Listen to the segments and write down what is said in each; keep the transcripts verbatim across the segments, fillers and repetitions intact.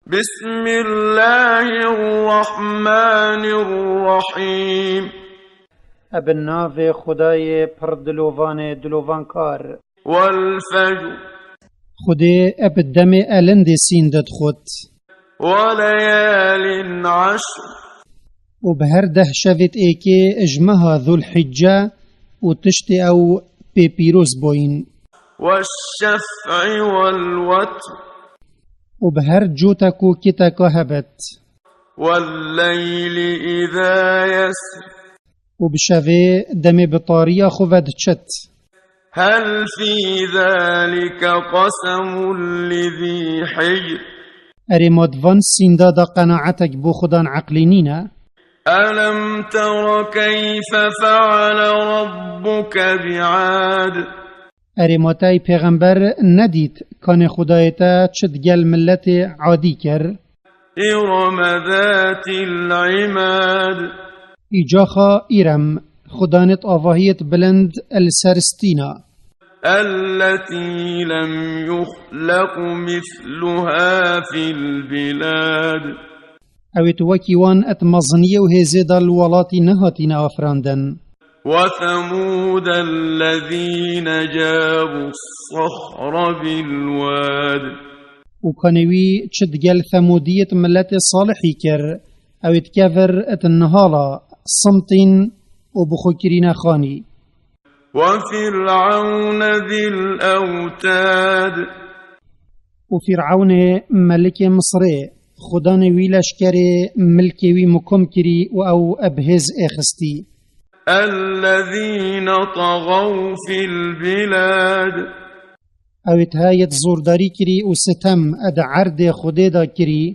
بسم الله الرحمن الرحيم. Eb navê Xwedayê pir dilovanê dilovankar. والفجر. Xwedê eb demê elindê sînde dixwet. وليال عشر. Û bi her deh şevêt êkê ji meha Zulhicce û tiştê ew pê pîroz boyîn. والشفع والوتر. Û bi her cotek û kiteka hebet. والليل إذا يسر. Û bi şevê demê bi tariya xwe ve diçit. هل في ذلك قسم لذي حجر. Erê ma di van sînda da qenaetek bo xudan eqlî nîne? ألم تر كيف فعل ربك بعاد. Erê ma te ey pêxember nedît kanê Xwedayê te çi digel miletê Adî kir? إرم ذات العماد. Îcaxa Îrem, xudanêt avahiyêt bilind li ser stîna. التي لم يخلق مثلها في البلاد. Ew êt wekî wan et meziniyê û hêzê da li welatî nehatîne afirandin. وثمود الذين جابوا الصخر بالواد. Û kanê wî çi digel Themûdiyêt miletê Salihî kir, ew êt kevir et nihala simtîn û bi xwe kirîne xanî. وفرعون ذي الأوتاد. Û Fîr'ewnê melikê Misrê, xudanê wî leşkerê milkê wî mikom kirî û ew bi hêz êxistî. الذين طغوا في البلاد. Ew êt heyet zordarî kirî û sitem di erdê Xwedê de kirî.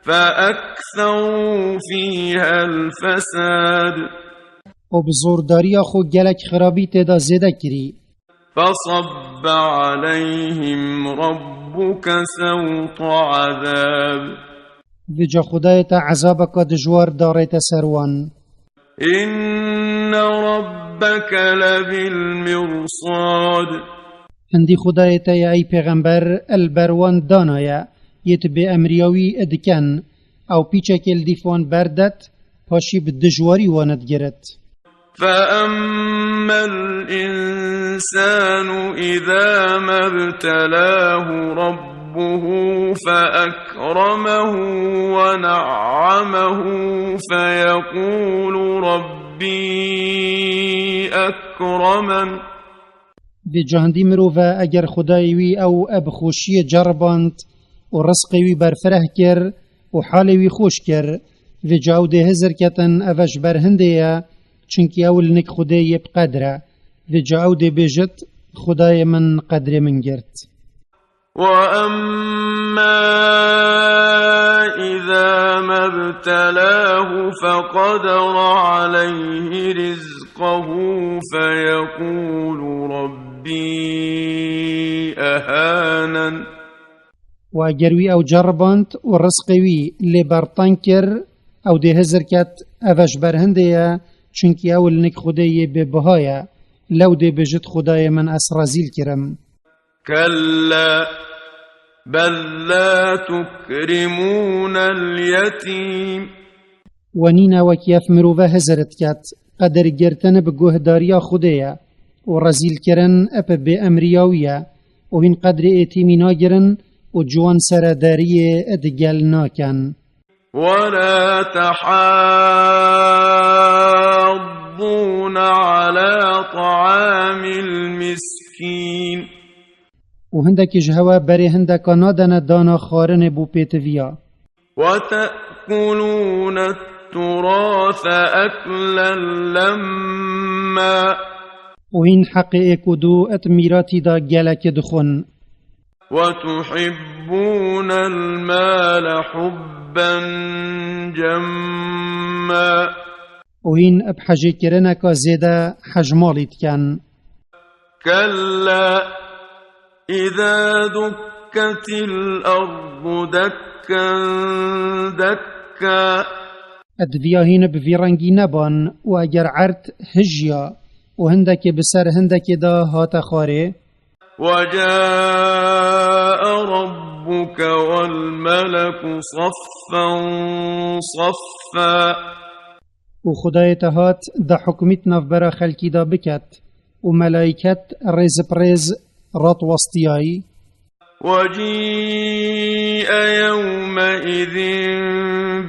فأكثروا فيها الفساد. Û bi zordariya xwe gelek xirabî tê de zêde kirî. فصب عليهم ربك سوط عذاب. Vêca Xwedayê te ezabeka dijwar darête ser wan. إن ربك لبالمرصاد. Hindî Xwedayê te ye ey pêxember, el ber wan danaye, yêt bê emriya wî diken, ew pîçekê li dîf wan berdet, paşî bi dijwarî wan digirit. فأما الإنسان إذا ما ابتلاه ربه فأكرمه ونعمه فيقول ربي أكرمن. Vêca hindî mirove eger Xwedayê wî ew bi xweşiyê ceriband û rizqê wî berfireh kir û halê wî xweş kir, vêca ew dê hizir ketin, ev ji ber hindê ye, çunkî ew li nik Xwedê yê bi qedr e. Vêca ew dê bêjit, Xwedayê min qedrê min girt. وأما إذا ما ابتلاه فقدر عليه رزقه فيقول ربي أهانن. Û eger wî ew ceriband û rizqê wî lê bertang kir, ew dê hizir ket, ev ji ber hindê ye, çunkî ew li nik Xwedê yê bêbiha ye, lew dê bêjit, Xwedayê min, ez rezîl kirim. كلا بل لا تكرمون اليتيم. We nîne wekî ev mirove hizir diket, qedirgirtin bi guhdariya Xwedê ye û rezîlkirin bi bêemriya wî ye û hîn qedrê êtîmî nagirin û ciwan seredariyê digel nakin. ولا تحاضون على طعام المسكين. Û hindekî ji hewe berê hindeka nadene dana xwarinê bo pêtiviya. وتأكلون التراث أكلا لما. Û hîn heqê êk û du et mîratî da gelekê dixwin. وتحبون المال حبا جما. Û hîn bi hejêkirineka zêde hej malî dikin. كلا إذا دكت الأرض دكا دكا. Divya hîn bi vî rengî neban û eger erd hijiya û hindekê bi ser hindekê de hate xwarê. وجاء ربك والملك صفا صفا. û Xudayê te hat da hukmît navbera xelkî da biket û melayket rêz bi rêz rat wastiyayî. وجيء يومئذ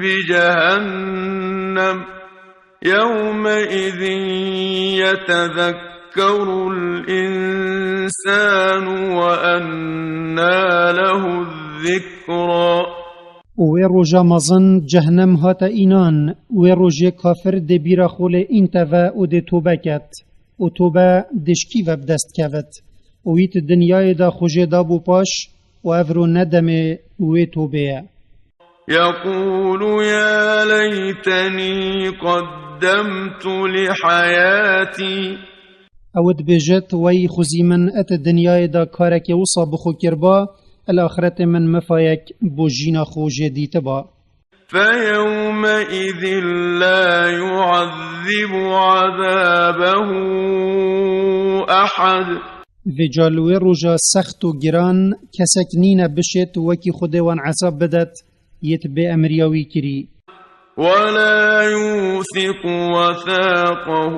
بجهنم يومئذ يتذكر الإنسان وأنى له الذكرى. û wê roja mezin cehnem hate înan, wê rojê kafir dê bîra xolê înteve û dê tobe ket. û tobe dişkî ve bi dest kevit û wî di dinyayê de xwe jê dabû paş û ev ro ne demê wê tobê ye. يقول يا ليتني قدمت لحياتي. Ew dibêjit, weyî xwezî min et dinyayê de karekê wisa bi xwe kirba, el axretê min mifayek bo jîna xwe jê dîtiba. فيومئذ لا يعذب عذابه أحد. Vêca li wê roja sext û giran kesek nîne bişêt wekî Xwedê wan ezab bidet, yêt bê emriya wî kirî. ولا يوثق وثاقه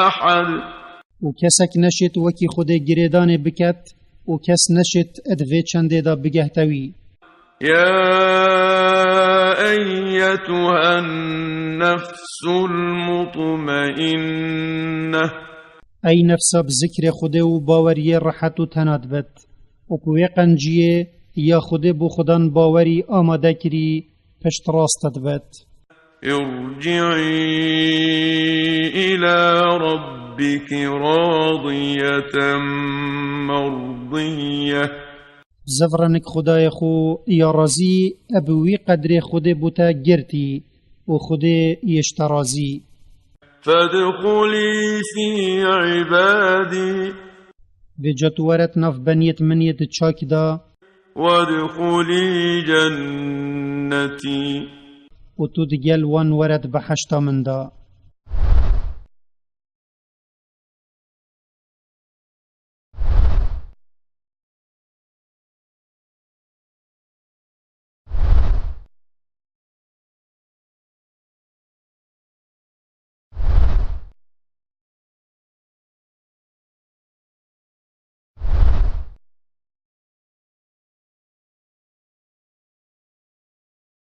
أحد. û kesek neşêt wekî Xwedê girêdanê biket û kes neşêt di vê çendê de bigehte wî. يا أيتها النفس المطمئنة. Ey nefsa bi zikrê Xwedê û baweriyê rehet û tenat bit û ku wê qenciyê ya Xwedê bo xudan bawerî amade kirî pişt rast dibit. ارجعي إلى ربك راضية مرضية. Zivrinik Xwedayê xwe ya razî e bi wî qedrê Xwedê bo te girtî û Xwedê yê ji te razî. فادخلي في عبادي. Vêca tu weret nav beniyêt min yê di çak de. وادخلي جنتي. û tu digel wan weret behişta min de.